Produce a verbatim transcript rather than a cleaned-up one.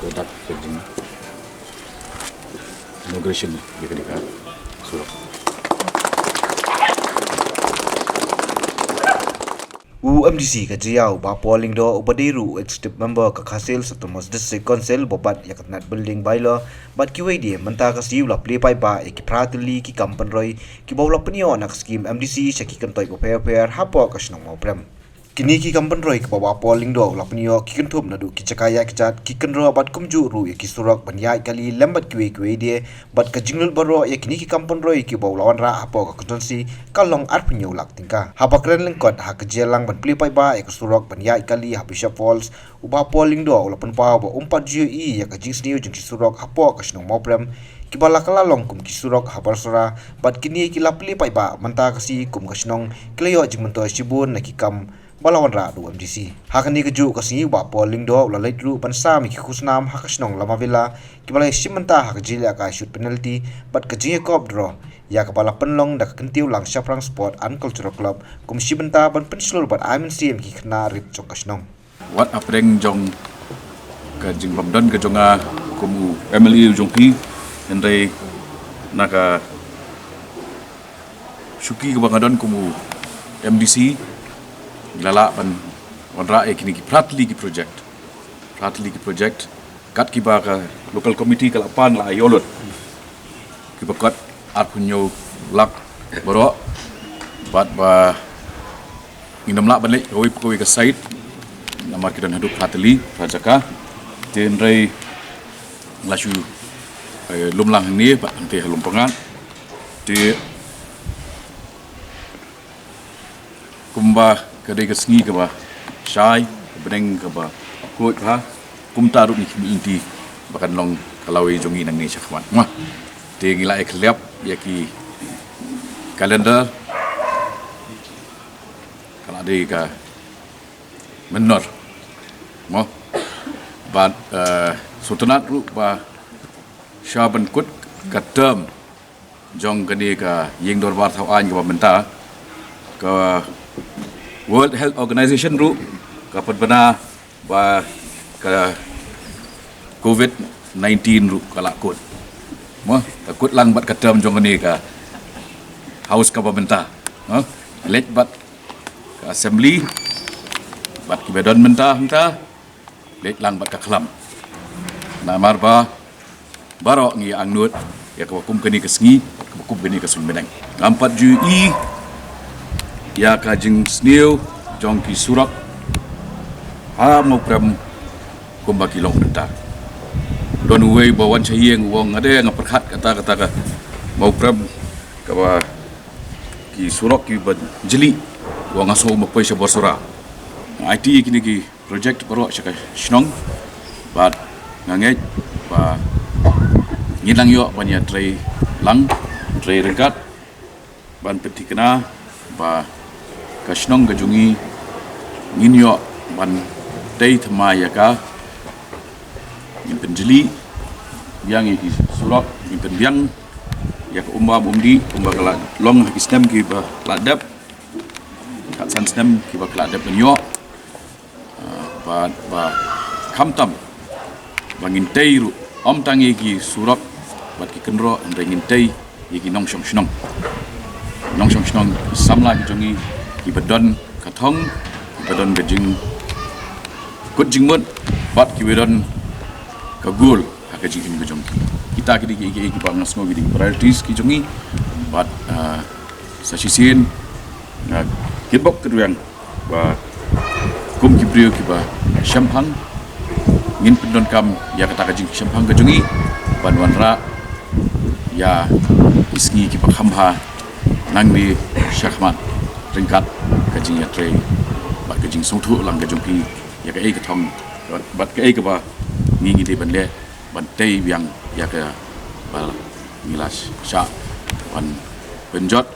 Conduct ka jing inauguration ïa kane ka surok. U M D C ka jylla u Bah Paul Lyngdoh uba dei ruh u executive member ka Khasi Hills Autonomous District Council ba bat ïa ka tnat building bylaw bad kiwei de mynta ka sngi u la plie paidbah ïa ki phra tylli ki kam pynroi kiba u la pynïoh na ka skim M D C sha ki kyntoit bapher bapher hapoh ka shnong Mawprem. Kine ki kam pynroi kiba u Bah Paul Lyngdoh u la pynïoh ki kynthup naduh ki jaka ïaid kjat, ki kynroh bad kumjuh ruh ïa ki surok ban ïaid kali lem bad kiwei kiwei de, bad ka jinglut baroh ïa kine ki kam pynroi kiba u la wanrah hapoh ka constituency ka long arphew hynñiew lak tyngka. Haba kren lyngkot ha ka jingïalang ban plie paidbah ïa ka surok ban ïaid kali ha Bishop Falls, u Bah Paul Lyngdoh u la pynpaw ba um pat ju ïohi ïa ka jingsniew jong ki surok hapoh ka shnong Mawprem kiba la kylla long kum ki surok ha Barsora, bad kine ki la plie paidbah mynta ka sngi kum ka shnong ki la ïoh jingmyntoi shibun na ki kam ba la wanrah da u M D C. Ha kane kajuh ka sngi u Bah Paul Lyngdoh u la leit ruh ban sam ïa ki khusnam ha ka shnong Lamavela kiba la ïashim bynta ha ka jingïalehkai shoot penalty bad ka jingïakop draw ïa kaba la pynlong da ka Kyntiew Lang Shaphrang Sport and Cultural Club kum shi bynta ban pynshlur bad ai mynsiem ïa ki khynnah rit jong ka shnong. Wat hapdeng jong ka jingbymdon ka jong nga kum u M L A u jong phi, hynrei na ka shuki kaba nga don kum u M D C, ngi la lah ban wanrah ïa kine ki phra tylli ki project. Phra tylli ki project kat kiba ka local committee ka la pan la ïoh lut kiba kot arphew hynñiew lak baroh, bad ba ngin ym lah ban leit kawei pa kawei ka site namar ki don haduh phra tylli, phra jaka. Te hynrei la shu, eh, lum lang hangne bad hangtei ha Lumpyngngad. Te kumba ka dei ka sngi kaba shai, ka bneng kaba khuid bha, kumta ruh ngi khmih lynti ba kan long ka lawei jong ngi nangne shakhmat. Mo, te ngi la ai khliap ïa ki calendar, ka la dei ka mynnor. Mo, bad, eh, sngewtynnat ruh ba sha ban kut ka term jong kane ka ïing dorbar thaw aiñ kaba mynta, ka World Health Organization ruh ka pynbna ba ka covid nineteen ruh ka la kut. Mo, ka kut lang bad ka term jong kane ka House kaba mynta. Mo, leit bad ka Assembly bad kiba don mynta hangta, leit lang bad ka khlam. Namar ba baroh ngi angnud ïa kaba kum kane ka sngi, kaba kum kane ka suiñ bneng. Ngam pat ju ïohi ïa ka jingsniew jong ki surok ha Mawprem kumba ki long mynta. Don uwei ba wan sha ïing u ong, nga de nga pyrkhat kata, kata ka Mawprem kaba ki surok kiba jli, u ong nga sngew ma poi sha Barsora. Nga aiti kine ki project baroh sha ka shnong, bad nga ngeit ba ngin nang ïoh ban ïatrei lang, trei ryngkat, ban pynthikna ba ka shnong ka jong ngi ngin ïoh ban tei thymmai ïa ka, ngin pynjli biang ïa ki surok, ngin pynbiang ïa ka umbam umdih kumba ka la long ha ki snem kiba la dep, kat san snem kiba ka la dep ban ïoh. Ah, bad ba khamtam ba ngin tei ruh, ym tang ïa ki surok bad ki kynroh, hynrei ngin tei ïa ki nongshong shnong. Nongshong shnong, ki samla ki jong ngi, kiba don ka thong, kiba don ka jingkut jingmut bad kiba don ka goal ha ka jingim ka jong ki. Kita ki dei ki, ki, kiba nga sngew ki dei ki priorities ki jong ngi. Bad, ah, sa shisien nga kitbok kitrwiang ba kum ki briew kiba shemphang, ngin pyndonkam ïa kata ka jingshemphang ka jong ngi ban wanrah ïa ki sngi kiba kham bha nangne shakhmat ryngkat ka jingïatrei bad ka jingsngewthuh lang ka jong phi ïa kaei ka thong bad kaei kaba ngi ngi dei ban leh ban tei biang ïa kaba ngi la shah ban pynjot